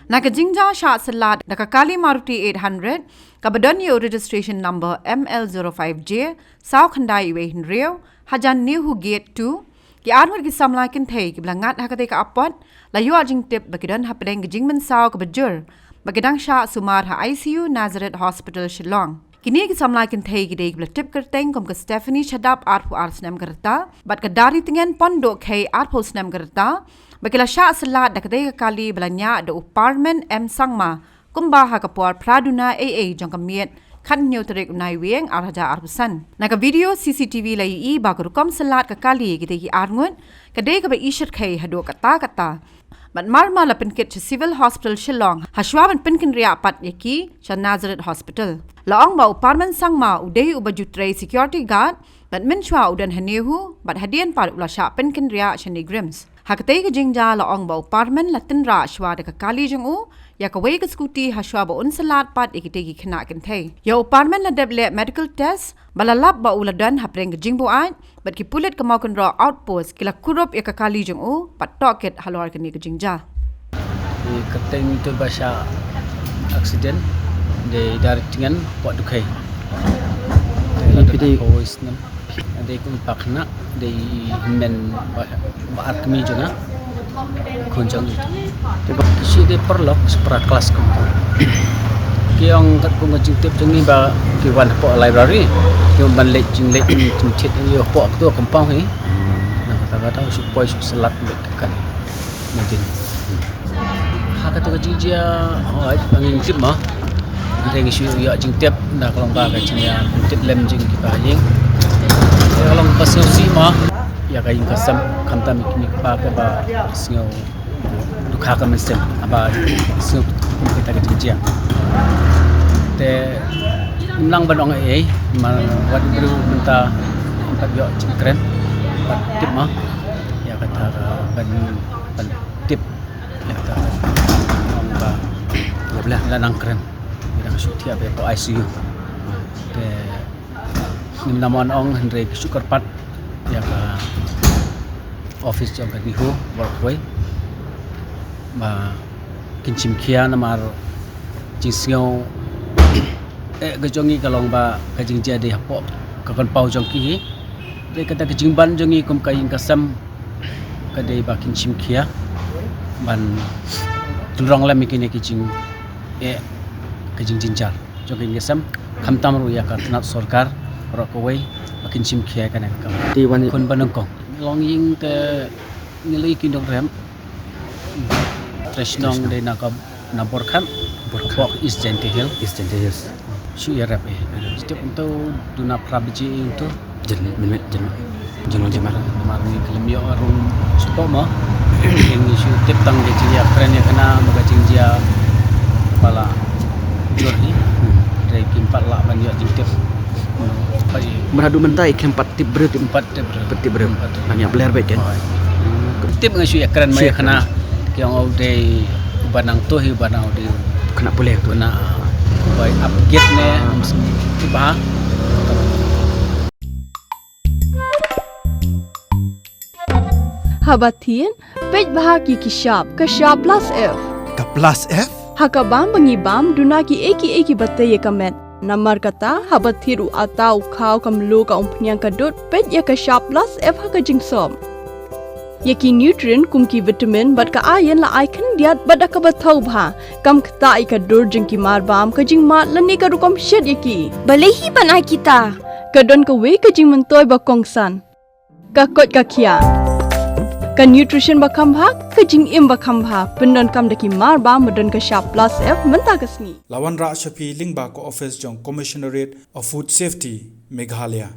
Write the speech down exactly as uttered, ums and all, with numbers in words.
Na ka jingjia shah syllad da ka kali Maruti eight hundred, kaba don ïa u registration number M L zero five J saw khyndai wei hynriew, hajan NEHU Gate two, ki arngut ki samla kynthei kiba la ngat ha katei ka apot, la ïoh jingtip ba ki don hapdeng ka jingmynsaw kaba jur, ba ki dang shah sumar ha I C U Nazareth Hospital Shillong. Kine ki samla kynthei ki dei kiba la tip kyrteng kum ka Stephanie Shadap, arphew ar snem ka rta, bad ka Daritngen Pondohkhei, arphew snem ka rta, ba ki la shah syllad da katei ka kali ba la ñiah da u Parmen M Sangma, kumba ha ka por phra duna eiei jong ka miet, khathynñiew tarik u Naiwieng, ar hajar arphew san. Na ka video C C T V la ïohi ba ka rukom syllad ka kali kitei ki arngut, ka dei kaba i shyrkhei haduh katta katta. Bad marmar la pynkit sha Civil Hospital Shillong, hashwa ban pynkynriah pat ïa ki sha Nazareth Hospital. La ong ba u Parmen Sangma u dei uba ju trei security guard, bad mynshuwa u don ha NEHU, bad hadien pat u la shah pynkynriah sha NEIGRIHMS. Ha katei ka jingjia la ong ba u Parmen la tynrah shwa da ka kali jong u ïa kawei ka scooty, hashwa ba un syllad pat ïa kitei ki khynnah kynthei. Ïa u Parmen la dep leh medical test, ba la lap ba u la don hapdeng ka jingbuaid, bad ki pulit ka Mawkynroh Outpost ki la kurup ïa ka kali jong u bad tohkit halor kane ka jingjia. Ïa ka teng tu ba shah accident, dei Daritngen Pondohkhei. Ïa phi dei, dei kum pakna, dei men ba, ba ar kmie jong nga. Khun jong i. Te ba ki shi dei paralok, shi para klas kum. Ki ong katkum ka jingtip jong ngi ba ki wan hapoh library, ki wan ban leit jingleit jingthied ïa hapoh ka tu compound hi. Na kata kata shu poi shu syllad bad ka kali. Mungkin. Ha kata ka jingjia, hooid, ba ngin tip mo. Hynrei ngi shu ïoh jingtip na ka long ba ka jingjia, jingtip lem jong ki ba ïing. Ka long ba sngewsih mo. Ïa ka ïing ka sem, khamtam ïa kine ki ba, kiba sngew dukha ka mynsiem, haba sngew kum kita ka jingjia. Te ngim nang ban ong ei ei, ma wat briew mynta, mynta ïoh jingkren, wat tip mo. Ïa kata ka ban, ban tip. Ïa kata ka ban ong ba la nang kren. Ïa dang shu thiah beit hapoh I C U. Te ngim nang ban ong, hynrei ki shu kyrpad ïa ka office jong ka NEHU baroh kawei ba kin shim khia, namar jingsngew eh ka jong ngi ka long ba ka jingjia dei hapoh ka compound jong ki hi. Dei kata ka jingban jong ngi kum ka ïing ka sem, ka dei ba kin shim khia ban kynrong lem ïa kine ki jing, eh, ka jingjynjar jong ka ïing ka sem, khamtam ruh ïa ka tnat sorkar baroh kawei ba kin shim khia ïa kane ka kam. Te wan khun ba nyngkong. Longïing te ngi la ïoh ki nongrep. Trei shnong dei na ka, na Borkhat. Borkhat. Hapoh East Jaintia Hills. East Jaintia Hills. Shu ïarep eh. Step ntu duna phra baje ntu. Jan, minit, jan. Jan, jan. Namar ngi khlem ïoh rung spot mo. Ngi shu tip tang ka jingïakren ïa kane, mo, ka jingjia ba la jur hi. Hmm. Hynrei kim pat lah ban ïoh jingtip. Mrad u mynta i khlem pat tip briew, tip. Pat tip briew. Pat tip briew. Pat tip. Nang ïa bler beit kan. Tip nga shu ïakren mo ïa kane. Ki ong u dei uba nang tuh hi, uba nang u dei. Kane pule tu. Kane uba ap gate ne, ah, tip ba. Haba thied, peit bha ki ki shap, ka shap plus F. Ka plus F? Ha ka bam ba ngi bam, duna kiei kiei kiba tei ïa ka met. Namar kata, haba thied u atta, u khaw, ka mluh, ka umphniang, ka dud, peit ïa ka shap plus F ha ka jingsop. Ïa ki nutrient kum ki vitamin bad ka iron la ai khyndiat bad da kaba thaw bha. Kam ktah ïa ka dur jong ki mar bam, ka jingmad lane ka rukom shet ïa ki. Balei hi ban ai kita? Ka don kawei ka jingmyntoi ba kongsan. Ka koit ka khiah. Ka nutrition ba kham bha, ka jingim ba kham bha. Pyndonkam da ki mar bam ba don ka shap plus F mynta ka sngi. La wanrah sha phi lyngba ka office jong Commissionerate of Food Safety, Meghalaya.